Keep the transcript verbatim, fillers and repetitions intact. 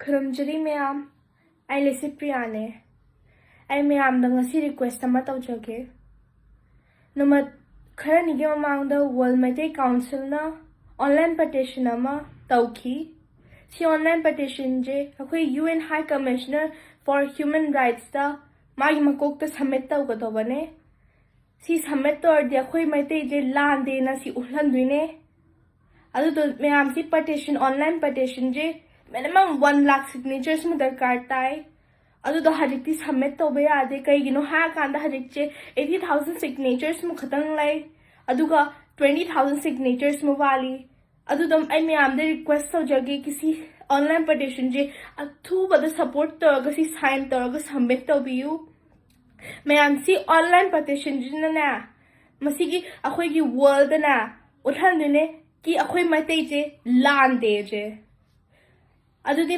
ꯈꯨꯔꯨꯝꯖꯔꯤ ꯃꯌꯥꯝ꯫ ꯑꯩ ꯂꯤꯁꯤꯄ꯭ꯔꯤꯌꯥꯅꯦ꯫ ꯑꯩ ꯃꯌꯥꯝꯗ ꯉꯁꯤ ꯔꯤꯀ꯭ꯋꯦꯁ ꯑꯃ ꯇꯧꯖꯒꯦ꯫ ꯅꯨꯃꯤꯠ ꯈꯔꯅꯤꯒꯤ ꯃꯃꯥꯡꯗ ꯋꯥꯔꯜ ꯃꯩꯇꯩ ꯀꯥꯎꯟꯁꯤꯜꯅ ꯑꯣꯟꯂꯥꯏꯟ ꯄꯦꯇꯤꯁꯟ ꯑꯃ ꯇꯧꯈꯤ꯫ ꯁꯤ ꯑꯣꯟꯂꯥꯏꯟ ꯄꯦꯇꯤꯁꯟꯁꯦ ꯑꯩꯈꯣꯏ UN High Commissioner for Human Rightsꯇ ꯃꯥꯒꯤ ꯃꯀꯣꯛꯇ ꯁꯕꯃꯤꯠ ꯇꯧꯒꯗꯧꯕꯅꯦ꯫ ꯁꯤ ꯁꯕꯃꯤꯠ ꯇꯧꯔꯗꯤ ꯑꯩꯈꯣꯏ ꯃꯩꯇꯩꯁꯦ ꯂꯥꯟꯗꯦꯅ ꯁꯤ ꯎꯠꯍꯟꯗꯣꯏꯅꯦ꯫ ꯑꯗꯨꯗꯣ ꯃꯌꯥꯝꯁꯤ ꯄꯦꯇꯤꯁꯟ, ꯑꯣꯟꯂꯥꯏꯟ ꯄꯦꯇꯤꯁꯟꯁꯦ ꯃꯤꯅꯤꯃꯝ ꯋꯥꯟ ꯂꯥꯈ ꯁꯤꯒꯅꯦꯆꯔꯁ ꯑꯃ ꯗꯔꯀꯥꯔ ꯇꯥꯏ꯫ ꯑꯗꯨꯗꯣ ꯍꯧꯖꯤꯛꯇꯤ ꯁꯕꯃꯤꯠ ꯇꯧꯕ ꯌꯥꯗꯦ꯫ ꯀꯩꯒꯤꯅꯣ ꯍꯥꯏꯔꯀꯥꯟꯗ ꯍꯧꯖꯤꯛꯁꯦ ꯑꯩꯠꯇꯤ ꯊꯥꯎꯖꯟ ꯁꯤꯒꯅꯦꯆꯔꯁ ꯑꯃꯈꯛꯇꯪ ꯂꯩ, ꯑꯗꯨꯒ ꯇ꯭ꯋꯦꯟꯇꯤ ꯊꯥꯎꯖꯟ ꯁꯤꯒꯅꯦꯆꯔꯁ ꯑꯃ ꯋꯥꯠꯂꯤ꯫ ꯑꯗꯨꯗꯣ ꯑꯩ ꯃꯌꯥꯝꯗ ꯔꯤꯀ꯭ꯋꯦꯁ ꯇꯧꯖꯒꯦ, ꯀꯤ ꯁꯤ ꯑꯣꯟꯂꯥꯏꯟ ꯄꯦꯇꯤꯁꯟꯁꯦ ꯑꯊꯨꯕꯗ ꯁꯞꯄꯣꯔꯠ ꯇꯧꯔꯒ ꯁꯤ ꯁꯥꯏꯟ ꯇꯧꯔꯒ ꯁꯕꯃꯤꯠ ꯇꯧꯕꯤꯌꯨ꯫ ꯃꯌꯥꯝ, ꯁꯤ ꯑꯣꯟꯂꯥꯏꯟ ꯄꯦꯇꯤꯁꯟꯁꯤꯅꯅꯦ, ꯃꯁꯤꯒꯤ ꯑꯩꯈꯣꯏꯒꯤ ꯋꯥꯔꯜꯗꯅꯦ ꯎꯠꯍꯟꯗꯣꯏꯅꯦ ꯀꯤ ꯑꯩꯈꯣꯏ ꯃꯩꯇꯩꯁꯦ ꯂꯥꯟꯗꯦꯁꯦ꯫ ꯑꯗꯨꯗꯤ